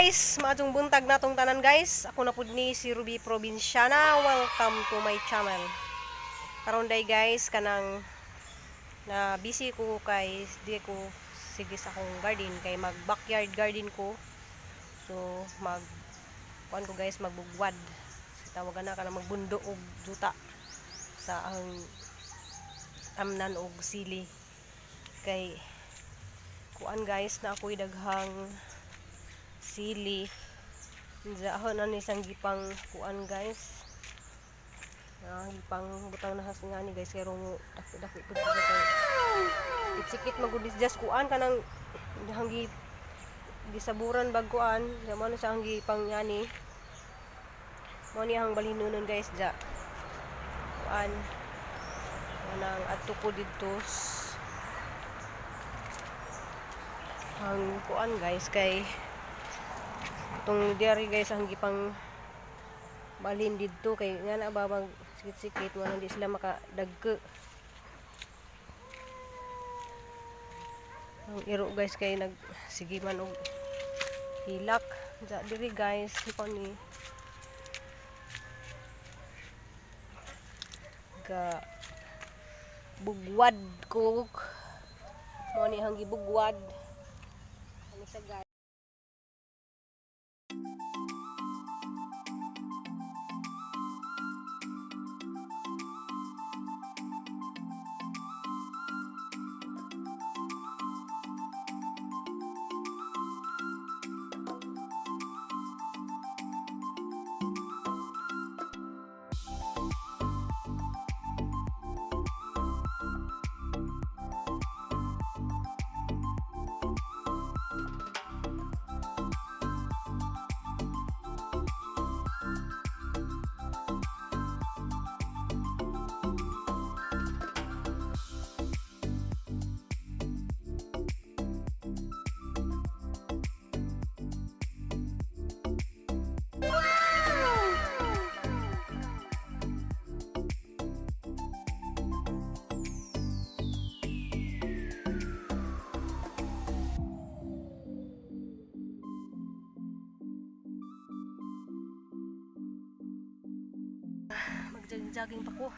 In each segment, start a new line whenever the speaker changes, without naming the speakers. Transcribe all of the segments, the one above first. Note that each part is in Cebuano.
Guys, maayong buntag natong tanan, guys. Ako na pud ni si Ruby Provinciana. Welcome to my channel. Karon day, guys, kanang na busy ko kay di ko sige sa akong garden kay mag backyard garden ko. So mag kuan ko, guys, magbugwad. Tawagan na kanang magbundo og juta sa ang tamnan og sili. Kay kuan, guys, na ako'y daghang sili. Diyan na ni sang gipang kuan, guys. Na gipang butang na has nga ni, guys, kay mo dako-dako pud siya kay itsikit magud just kuan kanang hanggi gisaburan bag kuan di mo na siya ang gipang yani mo ni ang balinunon, guys, ja kuan kanang adto ko didto ang kuan, guys, kay itong diary, guys, ang gipang balhin didto kay nga na ba mag sikit-sikit wala di sila makadagko. Ang iro, guys, kay nag sige man og hilak. Ja diri, guys, ko ni ga bugwad ko mo ni hang gibugwad ani siya, guys. Mag-jogging pa ko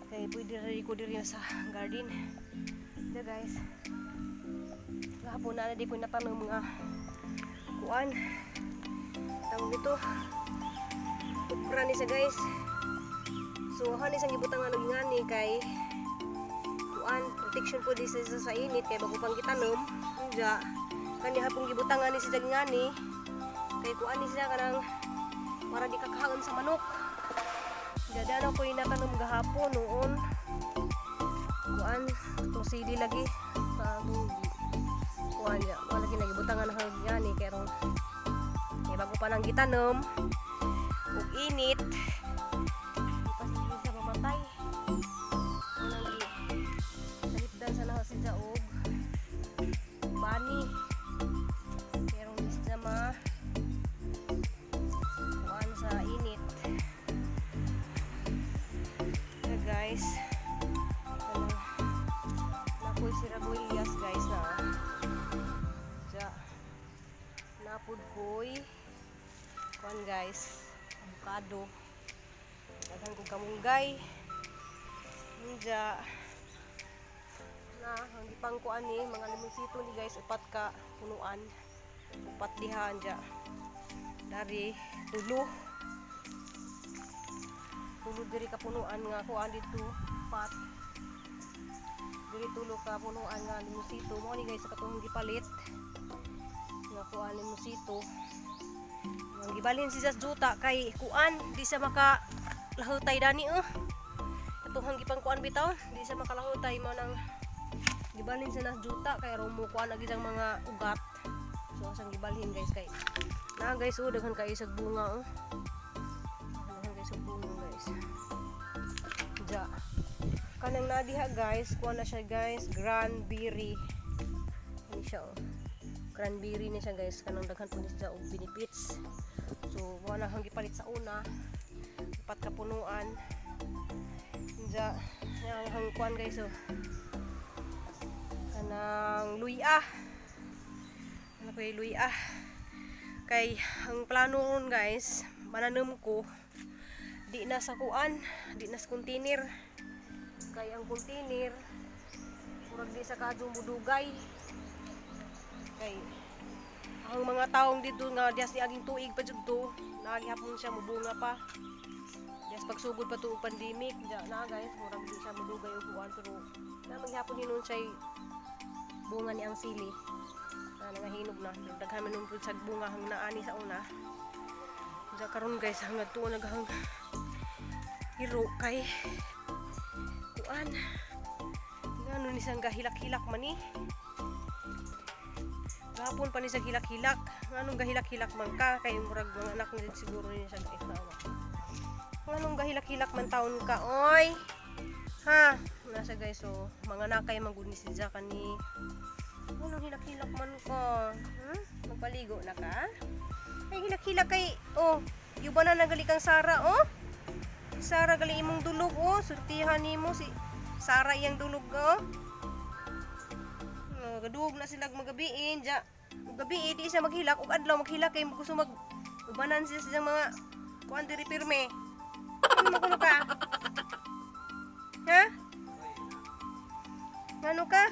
kay pwede rin ko diri sa garden da, guys. Gahapon na di ko natanong mga kuan, tawag ito, okra ni siya, guys. So hani sang gibutangan og ngani kay kuan, protection po di siya sa init kay bago pang gitanom. Unya kani hapong gibutangan ni siya ngani kay kuan ni siya kanang para di kakaon sa manok. Dada ko yung natanom gahapon noon. Kuan, itong sili lagi. Pagong kuan niya. Wala lagi nagibutangan ng ngani kay rong kay bago pa nang gitanom ug init. Di pa sige siya mamatay. Unang gi salipdan sa na siya og bani. Pero di siya ma kuan sa init. Yeah, guys. Ano, napoy si Raguelias, guys, na. Ja. Napud koy kuan, guys, avocado. Daghan kog kamunggay. Ja. Na, ang gipang kuan ni mga limonsito ni, guys, upat ka punuan. Upat diha ja. Dari tulo. Tulo diri ka punuan nga kuan dito, pat. Diri tulo ka punuan nga limonsito mo ni, guys, sa katong gipalit nga kuan limonsito. Ang gibalhin siya sa juta kay kuan di siya maka lahutay dani oh. Katuhang gipang kuan bitaw, di siya makalahutay mo nang gibalhin siya na juta kay aron mo kuan lagi siyang mga ugat. So asang gibalhin, guys, kay na, guys, oh, daghan kayo sa bunga oh. Daghan kayo sa bunga, guys. Ja. Kanang nadiha, guys, kuha na siya, guys, cranberry. Ano siya oh. Cranberry ni siya, guys, kanang daghan po ni siya og benefits. So wala hang gipalit sa una. Upat ka punuan. Ja, yang hang kuan, guys, oh. Kanang luya. Ano ko yung luya? Kay ang plano ron, guys, mananom ko di na sa kuan, di na sa container. Kay ang container murag di sa kadyo mudugay. Kay ang mga taong dito nga dias ni aging tuig pa jud to, nagihapon siya mubunga pa. Dias pagsugod pa to og pandemic, diya na, guys, murag di siya mudugay og kuan, pero na maghapon hinon siya bunga ni ang sili. Na nangahinog na, daghan man nung sa bunga hang naani sa una. Diya karon, guys, hangad to naghang iro kay kuan. Ngano ni siyang gahilak-hilak man ni? Gahapon pa ni siya hilak-hilak. Nganong gahilak-hilak man ka? Kay murag mga anak ni siguro ni siya, guys. Tawa. Nganong gahilak-hilak man taon ka, oy? Ha? Nasa, guys, so mga nakay man gud ni si Jaka ni. Anong hilak-hilak man ka? Hmm? Magpaligo na ka? Ay, hilak-hilak kay, oh, yuba na nagali kang Sara, oh. Sara gali imong dulog, oh. Surtihan nimo si Sara iyang dulog, oh. Oh, gadug na sila magabiin ja. Ug gabi di siya maghilak ug adlaw maghilak kay gusto mag ubanan siya sa mga kuan diri pirme. Ano man kuno ka? Ha? Ngano ka?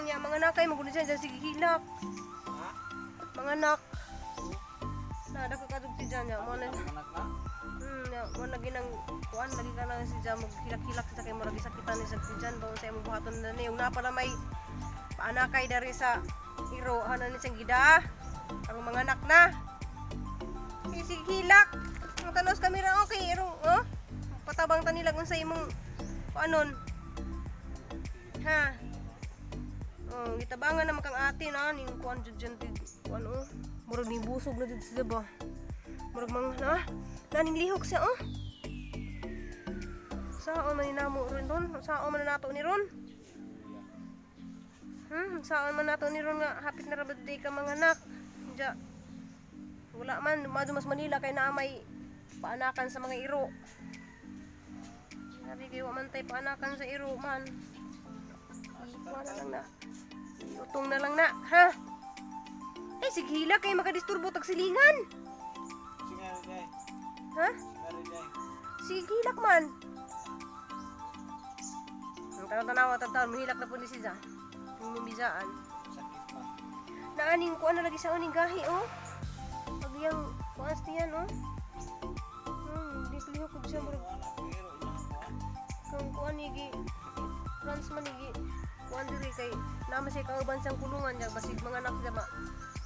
Ya mga nakay magulo siya dyan sige hilak. Mga anak. Na dako kadug si dyan ya mo na.
Anak na?
Ya, mo lagi nang kuan lagi ka na si dyan maghilak-hilak sa kay murag sakitan ni sa si dyan bawon sa imong buhaton na ni ug na pala may paanakay dari sa iro hanan ni siyang gida ang mga anak na. Eh, sige hilak. Ang tanos kamera, okay iro, oh. Patabang ta nila kung sa imong kuanon. Ha? Oh, gitabangan naman kang ate na ning kuan jud dyan tig kuan, oh. Murag ni busog na jud siya ba. Murag mga na naning lihok siya, oh. Saon man ni namo ron ron? Saon man na nato ni ron? Saon man nato ni ron nga hapit na ra birthday ka mga anak. Diya. Wala man, mado mas Manila kay naa may paanakan sa mga iro. Sabi kayo man tay paanakan sa iro man. Kuha na lang na. Utong na lang na, ha? Eh, sige hila kay makadisturbo tag silingan.
Sige, day.
Ha?
Sige, day.
Sige, hilak man. Ang tanaw-tanawa, tanaw, mahilak na po ni siya. Yung mumizaan.
Sakit pa.
Naaning kuan na lagi sa uning gahi, oh. Pag iyang kuan sa tiyan, oh. Di lihok ko siya murag
Anak, pero ina kuan.
kang kuan ni gi France man ni gi kuan diri kay naman siya kauban siyang kulungan diya basig mga anak siya ma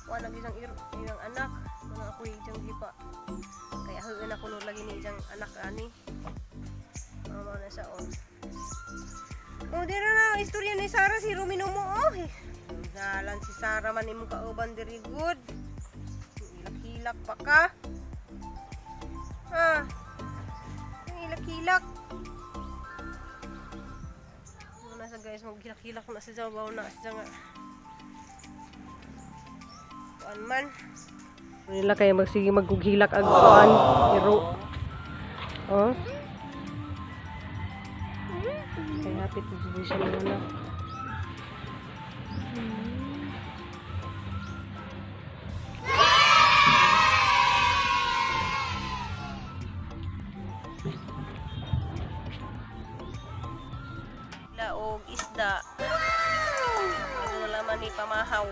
kuan lagi siyang iyang anak mga ako iyang gipa kaya hagan ako no lagi ni iyang anak ani mama na siya, oh. Oh, dira na istorya ni Sarah si Romino mo, oh. Eh, ngalan si Sarah man imong kauban diri good. Hilak-hilak pa ka. Ha? Hilak-hilak. Ano na siya, guys, maghilak-hilak na siya, baw na siya nga. Kuan man. Nila kay magsige maghughilak ag kuan, iro. Oh. Kay hapit na siya mga anak. Laog isda. Pero wala man ni pamahaw.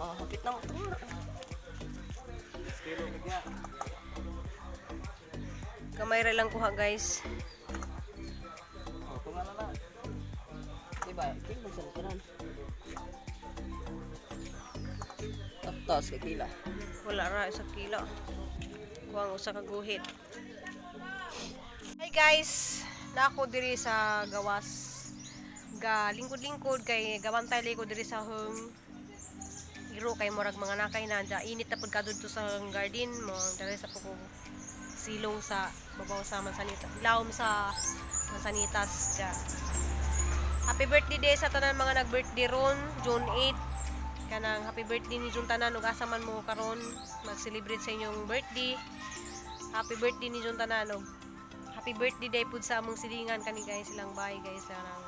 Oh, hapit na mo ito.
Kilo kaya.
Kamay ra lang kuha, guys.
Oh, tunga na lang.
Diba? Kilo sa likuran. Tapos kay kila.
Wala ra isa kilo. Kuha ang usa ka guhit. Hi, guys. Nako diri sa gawas. Ga lingkod-lingkod kay gabantay ko diri sa hung iro kay murag mga nakay na dya. Init na pud kadto sa garden mo diri sa puko silong sa babaw sa mansanita, ilawom sa mansanitas dya. Happy birthday day sa tanan mga nag-birthday ron June 8. Kanang happy birthday ni June tanan ug asa man mo karon mag-celebrate sa inyong birthday. Happy birthday ni June tanan ug Happy birthday day pud sa among silingan kani, guys, silang bahay, guys, kanang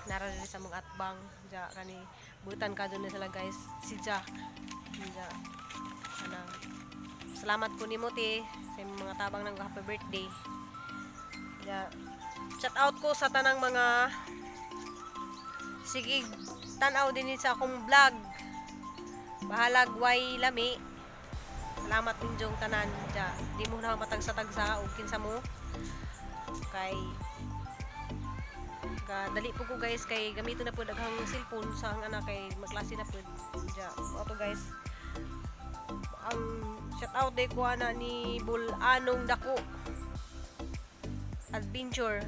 nara diri sa among atbang ja kani, butan ka na sila, guys, si Ja ja. Kanang salamat ko nimo, te, sa imong mga tabang ng happy birthday ja. Shout out ko sa tanang mga sige tan-aw din sa akong vlog. Bahalag way lami. Salamat ninyong tanan ja. Di mo na matagsa-tagsa og kinsa mo kay ka dali po ko, guys, kay gamito na po daghang cellphone sa ang anak kay magklase na po ja. Mao to, guys, ang shout out day ko ana ni Bulanong Dako Adventure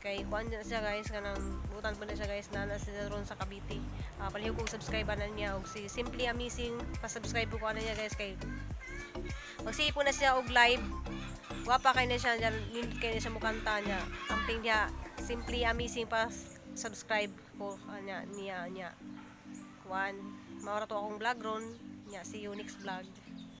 kay kuan na siya, guys, kanang butan po na siya, guys, na na siya ron sa Cavite. Palihog kong subscribe ana niya og si Simply Amazing, pa-subscribe ko ana niya, guys, kay magsipo na siya og live. Gwapa kay na siya, nindot kay na siya mukanta niya. Amping niya, Simply Amazing, pa subscribe ko anya niya niya. Kuan, mao ra to akong vlog ron niya. See you next vlog.